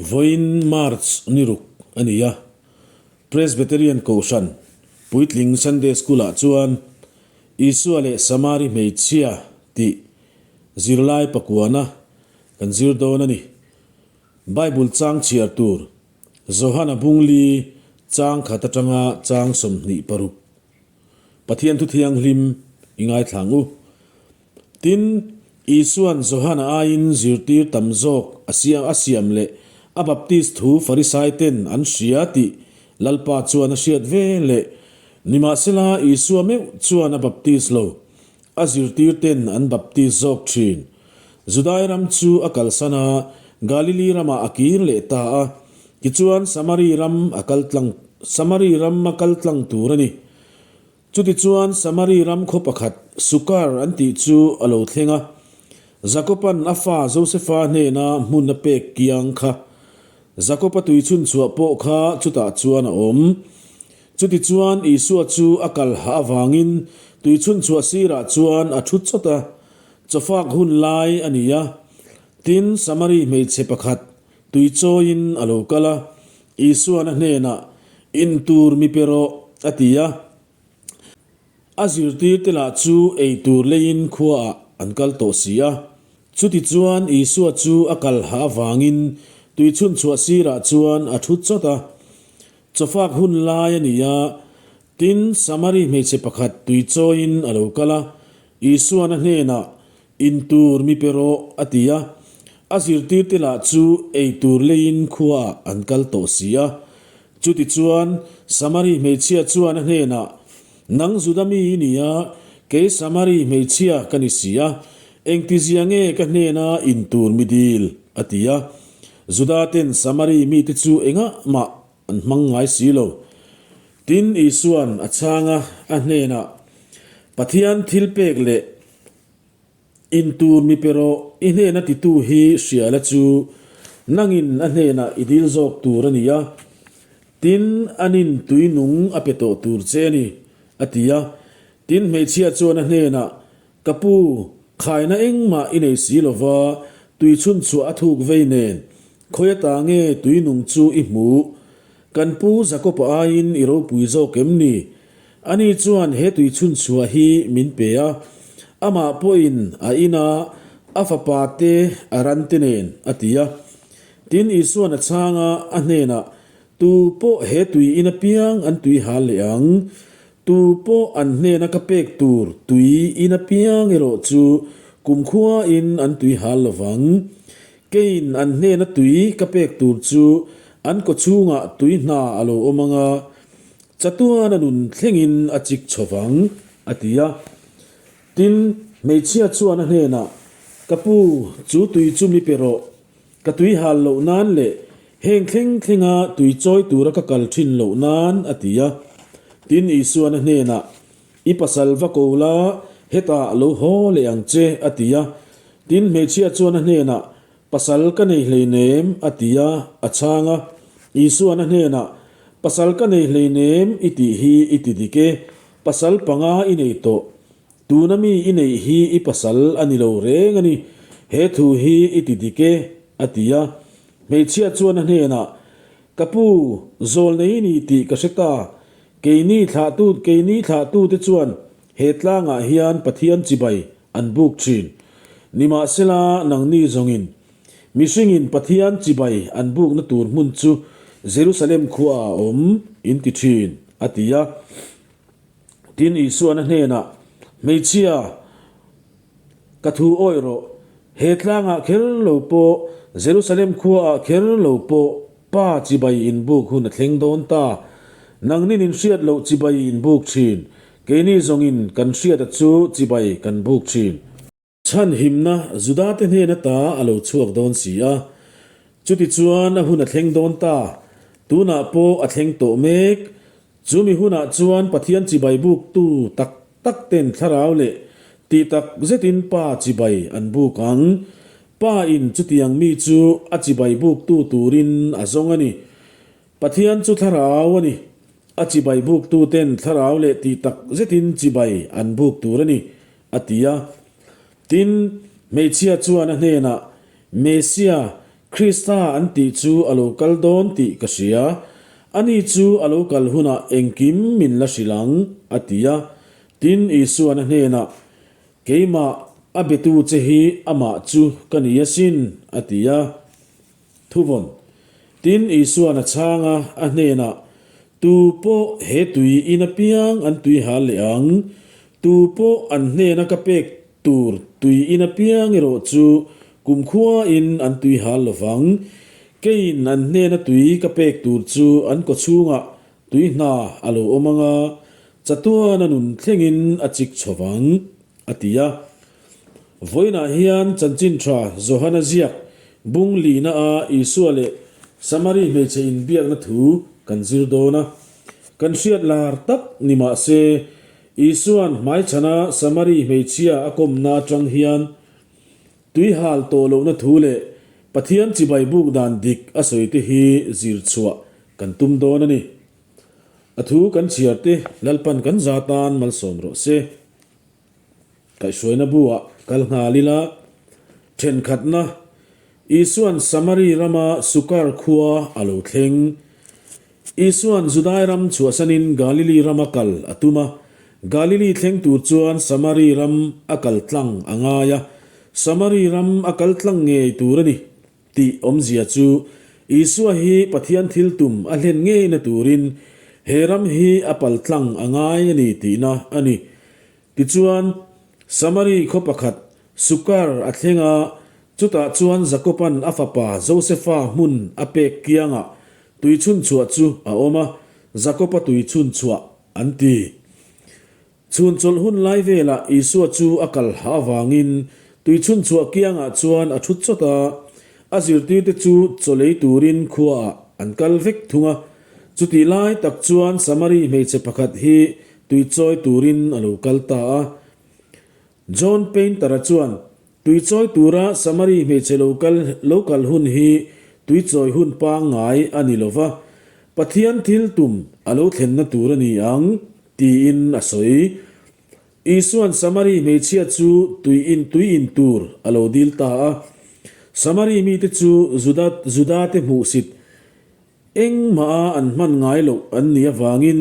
Vawiin March ni ruk a ni a, Presbyterian Kohhran Puitling Sunday School-ah chuan Isua leh Samari hmeichhia tih zirlai pakuana kan zir dawn a ni. Bible chang chhiar tur Johana Bungli chang khat atanga chang 26. Pathian thu thianghlim i ngaithla ang u. Tin, Isua'n Johana aiin zirtir tam zawk a siam a siam leh a baptist thu Farisaiten an hria tih Lalpa chuan a hriat ve leh. Nimahsela, Isua meuh chuan a baptist lo, a zirtirten an baptist zawk thin. Judai ram chu a kalsan a, Galili ramah a kir leh ta a. Tichuan, Samari ram a kal tlang Samari ram a kal tlang tur a ni. Chutichuan Samari ram khaw pakhat Sukar an tih chu a lo thleng a, Jakoba'n a fa Josefa hnena hmun a pek kiang kha. Jakoba tui chhunchhuah pawh kha chutah chuan a awm. Chutichuan Isua chu a kal hah avangin tui chhunchhuah sirah chuan a thu chawt a, chawfak hun lai a ni a. Tin, Samari hmeichhe pakhat tui chawiin a lo kal a, Isua'n a hnenah, In tur mi pe rawh, a ti a. A zirtirte lah chu ei tur leiin khuaah an kal tawh si a. Chutichuan Isua chu a kal hah avangin tui chhunchhuah sirah chuan a thu chawt a. Chawfak hun lai a ni a, tin, Samari hmeichhe pakhat tui chawiin a lo kal a. Isua'n a hnenah, In tur mi pe rawh, a ti a. A zirtirte lah chu ei tur leiin khuaah an kal tawh si a. Chutichuan, Samari hmeichhia chuan a hnenah, Nang Juda mi i ni a, kei Samari hmeichhia ka ni si a, engtizia nge ka hnena in tur mi dil? a ti a. Juda ten Samari mite chu engah mah an hmang ngai si lo. Tin, Isua'n a chhang a, a hnenah, Pathian thilpek leh In tur mi pe rawh, i hnena titu hi hria la chu nangin a hnenah i dil zawk tur a ni a, tin anin tui nung a pe tawh tur che a ni, a ti a. Tin hmeichhia chuan a hnenah, Ka pu, khaina engmah i nei si lo va, tui chhunchhuah a thuk vei nen, khawi ata nge tui nung chu i hmuh? Kan pu Jakob-a aiin i ropui zawk em ni? Ani chuan he tui chhunchhuah hi min pe a, amah pawhin a ina a fapa te a ran te nen, a ti a. Tin, Isua'n a chhang a, a hnenah, Tu pawh he tui in apiang an tui hal leh ang, tu pawh an hnena ka pek tur tui in apiang erawh chu kumkhuain an tui hal lo vang. Keiin an hnena tui ka pek tur chu an kawchhungah tui hna a lo awm ang a, Chatuan a nun thlengin a chik chho vang, a ti a. Tin, hmeichhia chuan a hnenah, Ka pu, chu tui chu mi pe rawh. Ka tui hal loh nan leh heng thleng thlenga tui chawi tura ka kal thin loh nan, a ti a. Tin, Isuan a hnenah, I pasal va ko la, hetah lo haw leh ang che, a ti a. Tin, hmeichhia chuan a hnenah, Pasal ka nei hleinem, a ti a, a chhang a. Isua'n a hnenah, Pasal ka nei hleinem i tih hi i ti dik e, pasal panga i nei tawh. Tuna mi i neih hi i pasal a ni lo reng a ni, he thu hi i ti dik e, a ti a. Hmeichhia chuan a hnenah, Ka pu, zawl nei i ni tih ka hre ta. Keini thlahtu, keini thlahtute chuan he tlangah hian Pathian chibai an buk thin. Nimahsela, nangni zawngin mihringin Pathian chibai an bukna tur hmun chu Jerusalem khuaah a awm, in ti thin, a ti a. Tin, Isua'n a hnenah, Hmeichhia, ka thu awih rawh, he tlangah kher lo pawh, Jerusalem khuaah kher lo pawh Pa chibai inbuk hun a thleng dawn ta. Nangnin in hriat loh chibai inbuk thin, keini zawngin kan hriata chu chibai kan buk thin. Chhanhimna Judate hnen ata a lo chhuak dawn si a. Chutichuan a hun a thleng dawn ta. Tunah pawh a thleng tawh mek. Chumi hunah chuan Pathian chibai buktu tak tak ten thlarau leh tih tak zetin Pa chibai an buk ang. Pa in chutiang mi chu a chibai buktu turin a zawng a ni. Pathian chu thlarau a ni. A chibai buktu ten thlarau leh tih tak zetin chibai an buk tur a ni, a ti a. Tin, hmeichhia chuan a hnenah, Mesia, Krista an tih chu a lo kal dawn tih ka hria. Ani chu a lo kal hunah engkim min la hrilh ang, a ti a. Tin, Isuan a hnenah, Keimah a betu che hi amah chu ka ni asin, a ti a. Thuvawn. Tin, Isuan a chhang a, a hnenah, Tu pawh he tui in apiang an tui hal leh ang, tu pawh an hnena ka pek tur tui in apiang erawh chu kumkhuain an tui hal lo vang. Keiin an hnena tui ka pek tur chu an kawchhungah tui hna a lo awm ang a, chatuan a nun thlengin a chik chho vang, a ti a. Vawiinah hian Chanchin Tha Johana ziak bung lihna a Isua leh Samari hmeichhe inbiakna thu kan zir dawn a. Kan hriat lar tak ni mah se, Isua'n hmaichhana Samari hmeichhia a kawmna atang hian tuihal tawh lohna thu leh Pathian chibai buk dan dik a sawite hi zir chhuah kan tum dawn a ni. A thu kan chhiar te Lalpan kan za tan malsawm rawh se. Kaihhruaina bu-ah kal nghal ila, thenkhatna Isua'n Samari rama Sukar khua a lo thleng. Isua'n Judai ram chhuahsanin Galili rama kal a tum a, Galili thleng tur chuan Samari ram a kal tlang a ngai a, Samari ram a kal tlang ngei tur a ni tih awmzia chu Isua hi Pathian thil tum a hlen ngeina turin he ram hi a pal tlang a ngai a ni tihna a ni. Tichuan, Samari khaw pakhat Sukar a thleng a, chutah chuan Jakoba'n a fapa Josefa hmun a pek kiangah tuichhunchhuah chu a awm a, Jakoba tuichhunchhuah an ti. Chhun chawlh hun lai velah Isua chu a kal hah avangin tuichhunchhuah kiangah chuan a thut chawt a, a zirtirte chu chaw lei turin khuaah an kal vek thung a. Chutih lai tak chuan Samari hmeichhe pakhat hi tui chawi turin a lo kal ta a. John Painter-a chuan, Tui chawi tura Samari hmeichhe lo kal lo kal hun hi tui chawi hun pangngai a ni lo va, Pathian thil tum a lo thlenna tur a ni ang, tiin a sawi. Isua'n Samari hmeichhia chu tui in tui in tur a lo dil ta a. Samari mite chu Juda Judate hmuhsit Engmah a an hman ngai loh an nih avangin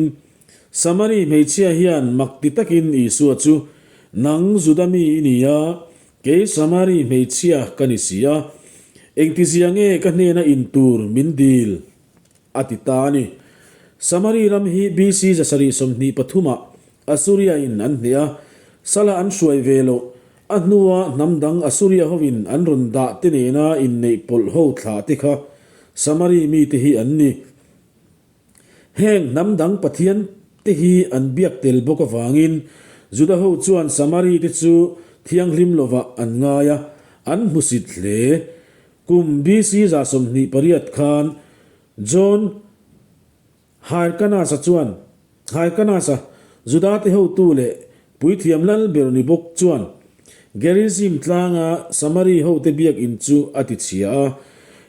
Samari hmeichhia hian mak ti takin Isua chu, Nang Juda mi i ni a, kei Samari hmeichhia ka ni si a, engtizia nge ka hnena in tur min dil? a ti ta a ni. Samari ram hi BC 723 ah Assuria in an hneh a, sala an hruai ve loh a hnua hnam dang Assuria hovin an rawn dah te nena inneih pawlh ho thlah te kha Samari mite hi an ni. Heng hnam dang pathian te hi an biak tel bawk avangin Juda ho chuan Samari te chu thianghlim lovah an ngai a, an hmusit hle. Kum BC 28 khan John Hyrcanus-a chuan, Hyrcanus-a, Judate hotu leh puithiam lal ber ni bawk chuan Gerizim tlanga Samari hote biakinn chu a ti chhia a,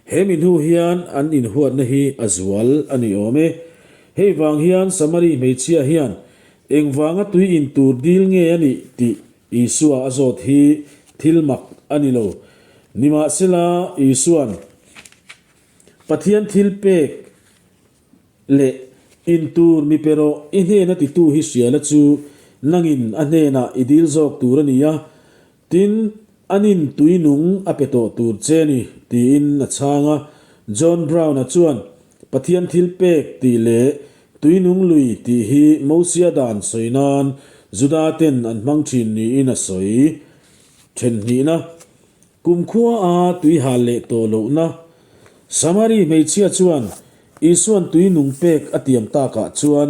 he mi hnu hian an inhuatna hi a zual a ni awm e. Hei vang hian Samari hmeichhia hian engvanga tui in tur dil nge a nih tih Isua a zawt hi thil mak a ni lo. Nimahsela, Isua'n Pathian thil pek leh in tur mi pe rawh i hnena titu hi hriala chu nangin a hnenah i dil zawk tur a ni a, tin, anin tui nung a pe tawh tur che ni, tiin a chhang a. John Brown-a chuan Pathian thil pek tih leh tui nung lui tih hi Mosia dan sawi nan Juda ten an hmang thin niin a sawi then hnihna. Kumkhua a tui hal leh tawh lohna Samari hmeichhia chuan Isua'n tui nung pek a tiam takah chuan,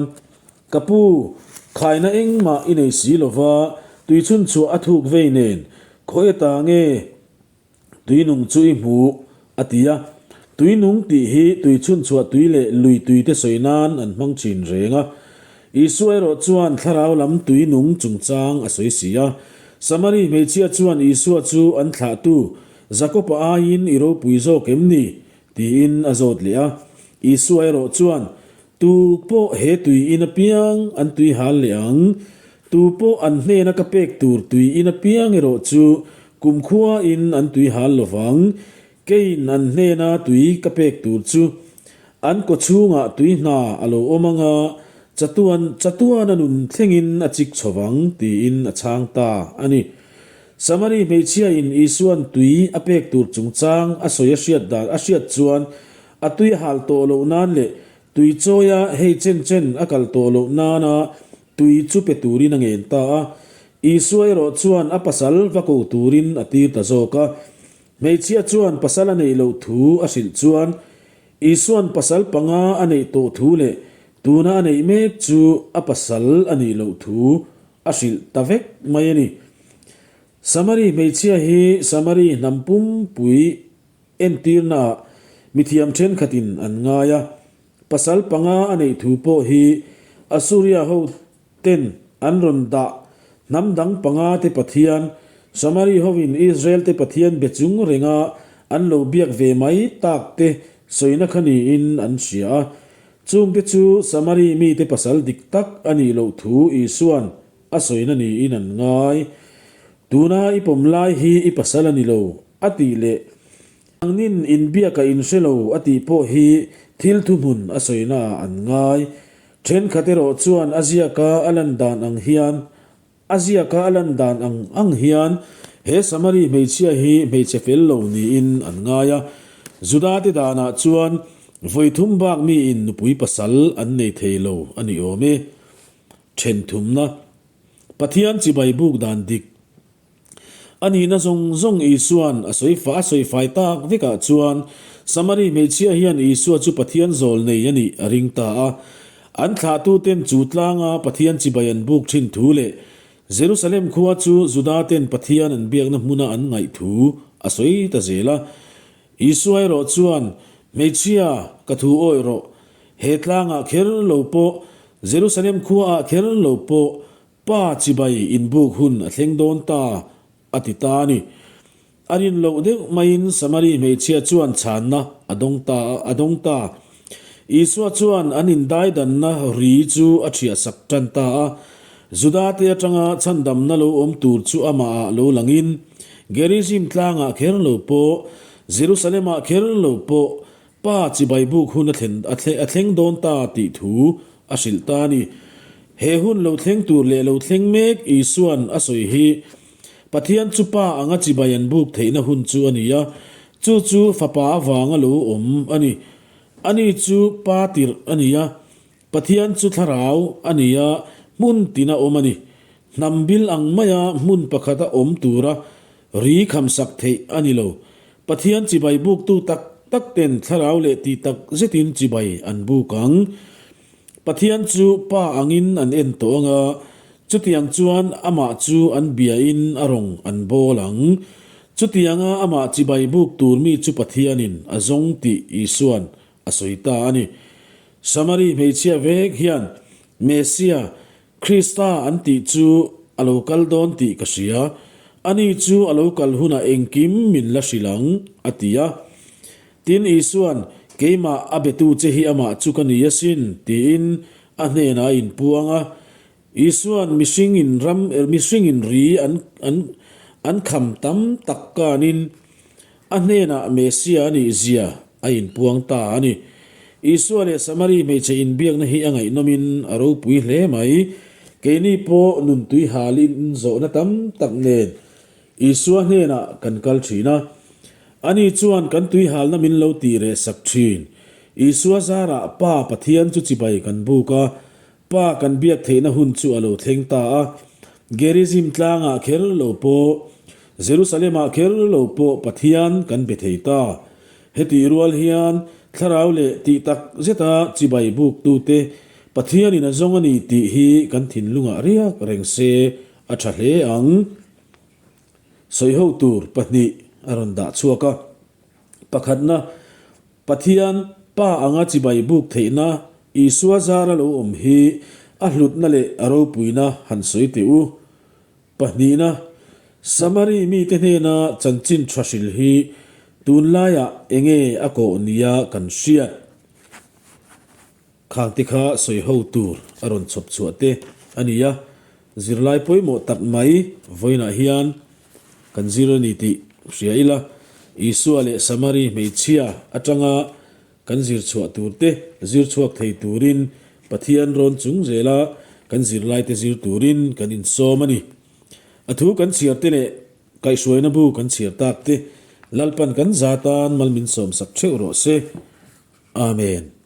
Ka pu, khaina engmah i nei si lova, tui chhunchhuah a thuk vei nen, khawi ta nge tui nung chu i hmuh? a ti a. Tui nung tih hi tui chhunchhuah tui leh lui tui te sawi nan an hmang thin reng a. Isua erawh chuan thlarau lam tui nung chungchang a sawi si a. Samari hmeichhia chuan Isua chu an thlahtu Jakoba aiin i ropui zawk em ni? tiin a zawt leh a. Isua erawh chuan, Tu pawh he tui in apiang an tui hal leh ang. Tu pawh an hnena ka pek tur tui in apiang erawh chu kumkhua in an tui hal lovang. Keiin an hnena tui ka pek tur chu an kawchhungah tui hna a lo awm ang a, chatuan chatuana nun thlengin a chik chho vang, tiin a chhang ta a ni. Samari hmeichhiain Isua'n tui a pek tur chungchang a sawi a hriat dan a hriat chuan a tui a hal tawh loh nan leh tui chawia hei chen chen a kal tawh loh nana tui chu pe turin a ngen ta a. Isua erawh chuan a pasal va ko turin a tir ta zawk a. Hmeichhia chuan pasal a neih loh thu a hrilh chuan Isua'n pasal panga a neih tawh thu leh tuna a neih mek chu a pasal a nih loh thu a hrilh ta vek mai a ni. Samari hmeichhia hi Samari hnam pumpui entirnaah mithiam thenkhatin an ngai a, pasal panga a neih thu pawh hi Assuria ho Ten an rawn dah hnam dang panga te Pathian, Samari hovin Israel te Pathian be chung renga an lo biak ve mai tak te sawina kha niin an hria a. Chungte chu Samari mite pasal dik tak a nih loh thu Isua'n a sawina niin an ngai. Tuna i pawm lai hi i pasal a ni lo, a tih leh Nangnin inbiak a inhre lo a tih pawh hi thil thuhmun a sawinaah an ngai. Thenkhat erawh chuan a ziaka a lan dan ang hian a ziaka a lan dan ang ang hian he Samari hmeichhia hi hmeichhe fel lo niin an ngai a. Judate danah chuan vawi thum bak miin nupui pasal an nei thei lo a ni awm e. Then thumna Pathian chibai buk dan dik. A nihna zawng zawng Isua'n a sawi a sawi fai tak vekah chuan Samari hmeichhia hian Isua chu Pathian zawl nei a nih a ring ta a. An thlahtuten chu tlanga Pathian chibai an buk thin thu leh Jerusalem khua chu Judaten Pathian an biakna hmuna an ngaih thu a sawi ta zel a. Isua erawh chuan, Hmeichhia, ka thu awih rawh. He tlangah kher lo pawh, Jerusalem khuaah kher lo pawh Pa chibai inbuk hun a thleng dawn ta, a ti ta a ni. A rin loh deuh maiin Samari hmeichhia chuan chhanna a dawng ta a dawng ta. Isua chuan an indaidanna ri chu a ṭhiahsak ṭan ta a. Judate aṭanga chhandamna lo awm tur chu amahah lo langin, Gerizim tlangah kher lo pawh, Jerusalemah kher lo pawh, Pa chibai buk hun a thlen a a thleng dawn ta tih thu a hrilh ta a ni. He hun lo thleng tur leh lo thleng mek Isua'n a sawi hi Pathian chu Pa anga chibai an buk theihna hun chu a ni a, chu chu Fapa avanga lo awm a ni. Ani chu Pa tirh a ni a, Pathian chu thlarau a ni a, hmun tina awm a ni. Hnam bil ang maia hmun pakhata awm tura ri khamsak theih a ni lo. Pathian chibai buktu tak tak ten thlarau leh tih tak zetin chibai an buk ang. Pathian chu Pa angin an en tawh ang a, chutiang chuan amah chu an biain a rawng an bawl ang. Chutianga amah chibai buk tur mi chu Pathianin a zawng tih Isua'n a sawi ta a ni. Samari hmeichhia vek hian Messia, Krista an tih chu a lo kal dawn tih ka hria. Ani chu a lo kal hunah engkim min la hrilh ang, a ti a. Tin, Isua'n, Keimah a betu che hi amah chu ka ni asin, tiin a hnenah a inpuang a. Isua'n mihring in ram mihring in ri an an an kham tam tak kanin A hnenah Messia a nih zia a inpuang ta a ni. Isua leh Samari hmeichhe inbiakna hi a ngaihnawmin a ropui hle mai. Keini pawh nun tui halin zawhna tam tak nen Isua hnenah kan kal thin a. Ani chuan kan tui halna min lo tih reh sak thin. Isua zarah Pa Pathian chu chibai kan buk a, Pa kan biak theihna hun chu a lo thleng ta a. Gerizim tlangah kher lo pawh, Jerusalemah kher lo pawh Pathian kan be thei ta. Hetih rual hian thlarau leh tih tak zeta chibai buktute Pathianin a zawng a ni tih hi kan thinlungah riak reng se a tha hle ang. Sawiho tur pahnih a rawn dah chhuak a. Pakhatna, Pathian Pa anga chibai buk theihna Isua zara lo awm hi a hlutna leh a ropuina han sawi teh u. Pahnihna, Samari mite hnena chanchin tha hril hi tunlaiah enge a kawh nia kan hriat? Khangte kha sawi ho tur a rawn chhawp chhuah te a ni a, zirlai pawimawh tak mai vawiinah hian kan zir a ni tih hria ila. Isua leh Samari hmeichhia atanga kan zir chhuah tur te zir chhuak thei turin Pathian rawn chung zela kan zirlaite zir turin kan insawm a ni. A thu kan chhiar te leh kaihhruaina bu kan chhiar tak te Lalpan kan za tan mal min sawmsak theuh rawh se. Amen.